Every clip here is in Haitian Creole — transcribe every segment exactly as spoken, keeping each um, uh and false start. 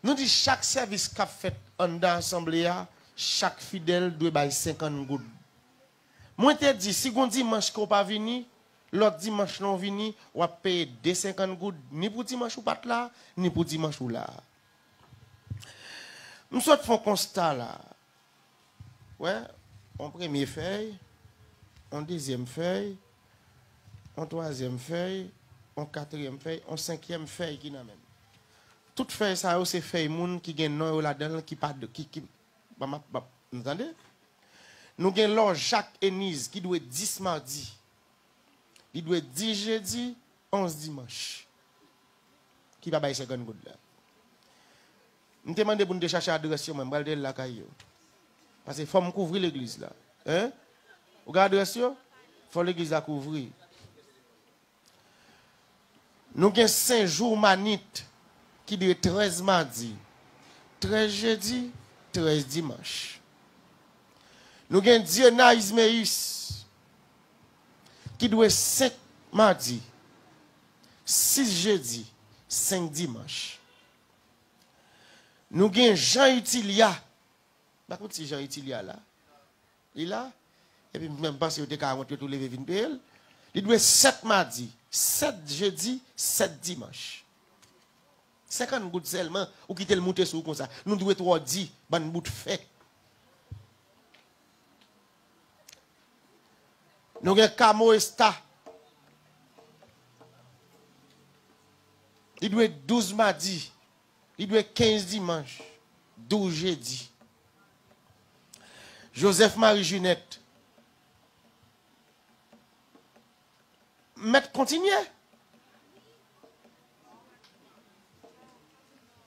Nou di chak sèvis k ap fèt anndan asanble a, chak fidèl dwe bay senkant goud. Mwen te di, si gon dimanch ke w pa vini, lòt dimanch lan w vini, w ap peye de senkant goud, ni pou dimanch ou pa t la, ni pou dimanch ou la. M sot fè yon konsta la. Wè, yon premye fèy, yon dezyèm fèy, yon twazyèm fèy, yon katriyèm fèy, yon senkyèm fèy ki nan men m. Tout fèy sa yo, se fèy moun ki gen non yo ladan l, ki pa, ki, ki, ba m ap, ba m, nou tande? Nou gen Lòjak Eniz ki dwe dis madi. Li dwe dis jedi, onz dimanch. Ki pa bay senkant goud la. M te mande pou n te chache adrès yo, mwen, m pral te lakay yo. Paske fò m kouvri legliz la. Hein? Ou gen adrès yo? Fò legliz la kouvri. Nou gen Senjou Manit ki dwe trèz madi, trèz jedi, trèz dimanch. Nou gen Dyena Izmeyis ki dwe senk madi, sis jedi, senk dimanch. Nou gen Jan Itilya. M pa konn si Jan Itilya la. Li la? Epi m menm panse yo te ka wont yo tou leve vin peye l. Li dwe sèt madi, sèt jedi, sèt dimanch. Senkant goud sèlman, ou kite l moute sou ou konsa. Nou dwe twò di, bann bout fè. Nou gen Kamo Esta. Li dwe douz madi. Li dwe kenz dimanch. Douz jedi. Joseph Marie Junette. Mèt kontinye.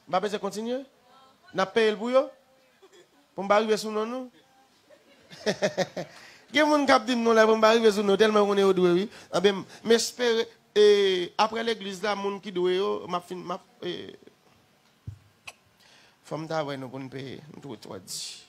M pa bezwen kontinye. N ap peye l pou yo. Pou m pa rive sou non nou. Gen moun k ap di m non la pou m pa rive sou non, tèlman yo konnen yo dwe wi. Anben, m espere, e, apre legliz la, moun ki dwe yo, m ap fin, m ap, e, fò m ta wè nou pou n peye, m twò, twò di.